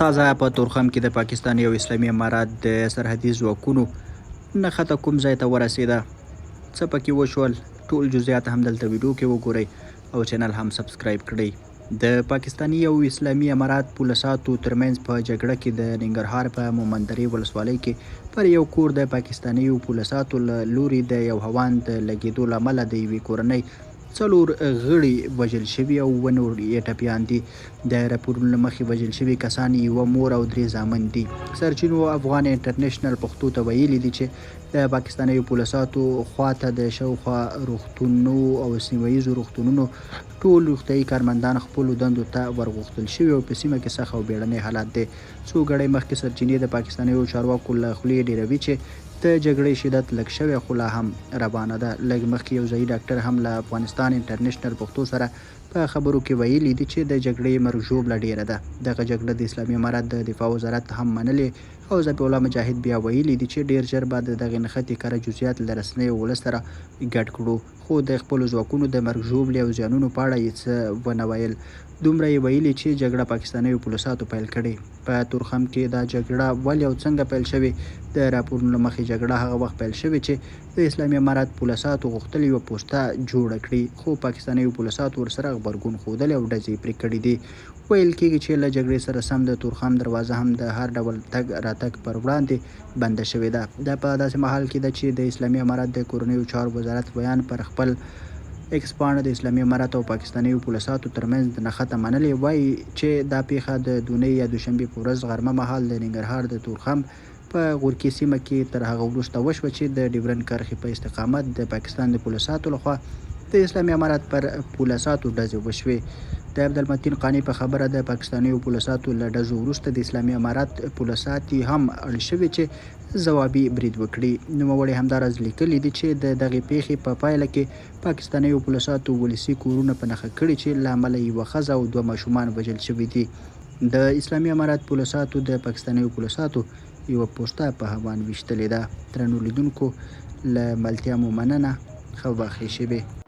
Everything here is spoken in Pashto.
تازه په تورخم کې د پاکستان او اسلامي امارات د سرحدي ځواکونو نښته کوم ځای ته ورسېده، څه پکې وشول، ټول جزئیات هم دلته ویډیو کې وګورئ او چینل هم سبسکرایب کړئ. د پاکستاني او اسلامي امارات پوله ساتو ترمنځ په جګړه کې د ننګرهار په مومندرې ولسوالۍ کې پر یو کور د پاکستانیو پوله ساتو له لوري د یو هوان د لګېدو له امله د یوې کورنۍ څلور غړي وژل شوي او اووه نور یې ټپیان دي. د راپورونو له مخې وژل شوي کسان یوه مور او درې زامن دي. سرچینو افغان انټرنشنل پښتو ته ویلي دي چې د پاکستانیو پوله ساتو خوا ته د شاوخوا روغتونو او سیمه ییزو روغتونونو ټول روغتیايي کارمندان خپلو دندو ته ورغوښتل شوي او په سیمه کې سخت او بیړنی حالت دی. څو ګړۍ مخکې سرچینې د پاکستانیو چارواکو له خولې ډېروي چې د جګړې شدت لږ شوی خو لا هم روانه ده. لږ مخکې یو ځايي ډاکټر هم له افغانستان انټرنشنل پښتو سره په خبرو کې ویلي دي چې د جګړې مرګ ژوبله ډېره ده. دغه جګړه د اسلامي امارت د دفاع وزارت هم منلې او ذبیح الله مجاهد بیا ویلي دي چې ډېر ژر به د دغې نښتې کره جزییات له رسنیو ولس سره ګډ کړو. خو د خپلو ځواکونو د مرګ ژوبلې او زیانونو په اړه یې څه ونه ویل. دومره یې ویلي چې جګړه پاکستانیو پولیساتو پیل کړې. په تورخم کې دا جګړه ولې او څنګه پیل شوې؟ د راپورونو له مخې جګړه هغه وخت پیل شوې چې د اسلامي امارت پولیساتو غوښتل یوه پوسته جوړه کړي، خو پاکستانیو پولیساتو ورسره غبرګون ښودلی او ډزې یې پرې کړې دي. ویل کېږي چې له جګړې سره سم د تورخم دروازه هم د هر ډول تګ راتګ پر وړاندې بنده شوې ده. دا په داسې مهال کې ده چې د اسلامي امارت د کورنیو چارو وزارت ویاند پر خپل ایکس پاڼه د اسلامي امارت او پاکستانیو پولیساتو ترمنځ نښته منلې، وايي چې دا پېښه د دونۍ یا دوشنبې په ورځ غرمه مهال د ننګرهار د تورخم په غورکي سیمه کې تر هغه وروسته وشوه چې د ډیورنډ کرښې په استقامت د پاکستان د پوله ساتو لخوا د اسلامي امارت پر پوله ساتو ډزې وشوې. د عبدالمتین قانع په خبره د پاکستانیو پوله ساتو له ډزو وروسته د اسلامي امارت پوله ساتي هم اړ شوي چې ځوابي برید وکړي. نوموړي همداراز لیکلي دي چې د دغې پېښې په پایله کې پاکستانیو پوله ساتو ولسي کورونه په نښه کړي چې له امله یې یوه ښځه او دوه ماشومان وژل شوي دي. د اسلامي امارت پوله ساتو د پاکستانیو پوله ساتو یوه پوسته په هاوان ویشتلې ده. درنو لیدونکو له ملتیا مو مننه. ښه وبخښئ شېبې.